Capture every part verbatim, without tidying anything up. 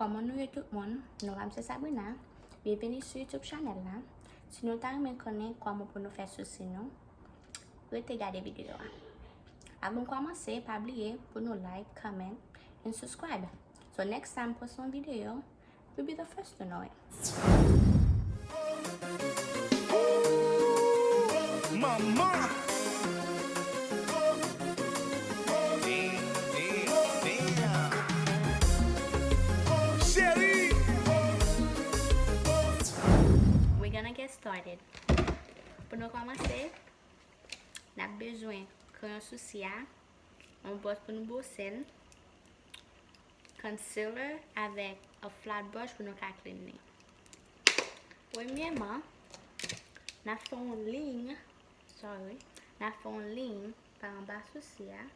Kòman nou ye tout moun? Non pa m se Sabrina. Byenveni sou YouTube chanèl la. Si nou ta renmen konnen kòman pou nou fè sousi nou, rete gade videyo a. Avan m kòmanse, pa bliye pou nou like, comment, and subscribe. So next time post yon videyo, you'll be the first to know it. Manman! Cheri! We're gonna get started. Pou nou kòmanse, n ap bezwen kreyon sousi a, yon bwòs pou nou bwose l, concealer avèk a flat brush pou nou ka clean li. Premyèman, n ap fè yon liy, sorry, n ap fè yon liy pa anba sousi a.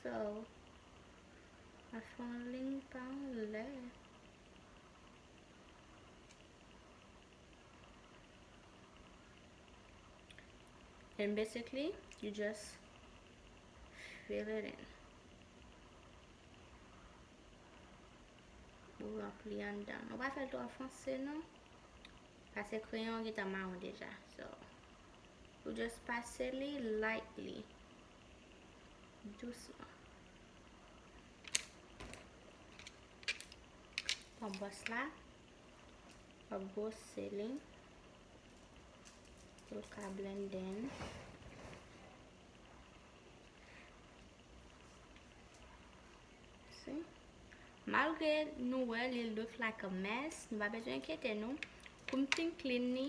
So, n ap fè yon liy pa anlè. And basically, you just fill it in. Ou ranpli anndan. Ou pa fè l twò fonse non. Paske kreyon an gentan mawon deja. So, ou just pase li lightly. Dousman. Pran bwòs la. W ap bwose li. Pou l ka blende. Si. Malgre nou wè li look like a mess, nou pa bezwen enkyete nou. Pou m fin clean li,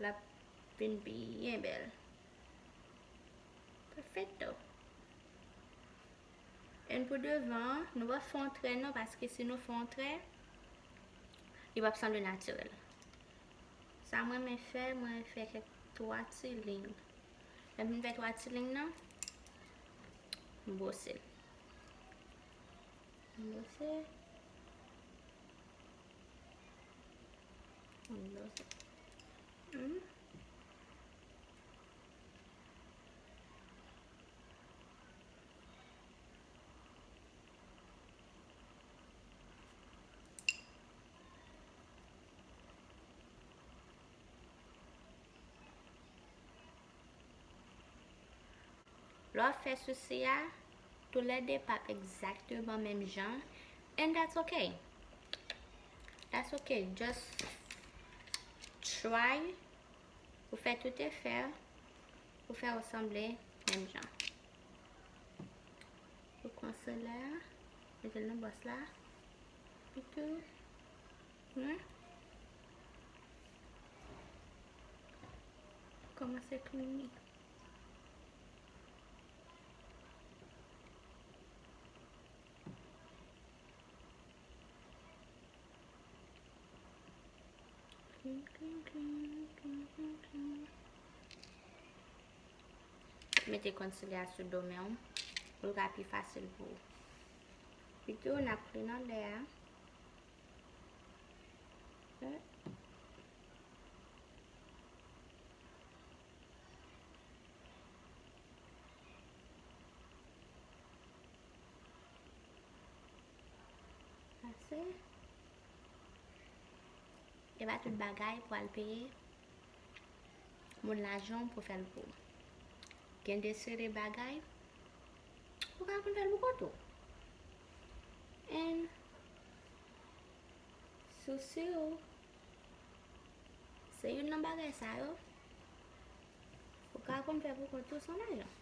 l ap vin byen bèl. Perfecto. And pou devan an, nou pa fè yon trè non, paske si nou fè yon trè, li p ap sanble natirèl. Sa mwen renmen fè, mwen fè kèk twa ti liy. Lè m fin fè twa ti liy nan, m bwose l. M bwose. M bwose. Hmm. Lè w ap fè sousi a, toulède p ap egzakteman menm jan, and that's okay. That's okay. Just try pou fè tout efè pou fè yo sanble menm jan. Ou konsilè a, mete l nan bwòs la. Epi tou, hmm? Kòmanse clean li. Clean, clean, clean, clean, clean, clean. Mete concealer a sou do men w, pou l ka pi fasil pou ou. Epi tou, n ap clean anlè a. Ase. E pa tout bagay pou al peye moun lajan pou fè l pou ou. Gen de seri bagay, ou ka konn fè l pou kont ou. And sousi w, se youn nan bagay sa yo, ou ka konn fè pou kont ou san lajan.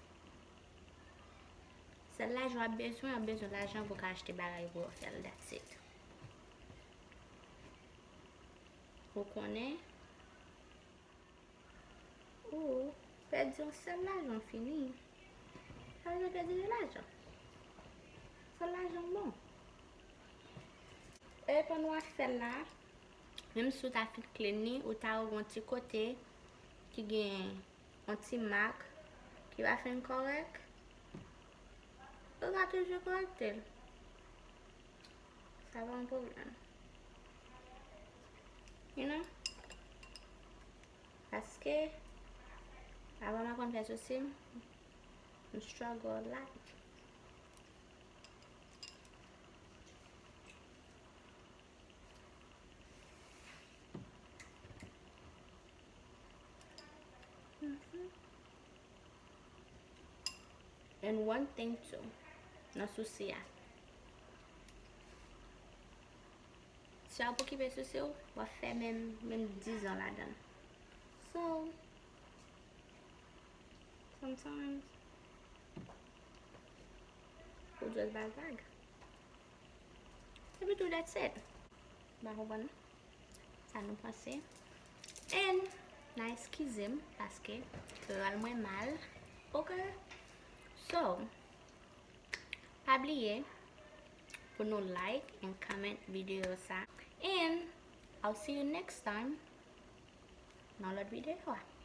Sèl lajan w ap bezwen, w ap bezwen lajan pou w ka achte bagay pou w fè l, that's it. Ou konnen, ou pèdi yon sèl lajan, fini. Sa vle pèdi de lajan. Sèl lajan bon. E pandan w ap fè l la, menm si w ta fin clean li, ou ta wè yon ti kote ki gen yon ti mak ki pa fin kòrèk, ou ka toujou kòrèkte l. Sa pa yon pwoblèm. You know? Paske avan m aprann fè sosi, m struggle a lot. Mhm. And one thing too, nan sosi a, si w ap okipe sosi w, w ap fè menm, menm dizan ladan l. So, sometimes, ou just bay vag. Epi tou, that's it. M pa konprann sa nou panse. And, n a eskize m, paske kreyòl mwen mal. Ok? So, pa bliye pou nou like and comment videyo sa. And I'll see you next time nan lòt videyo a.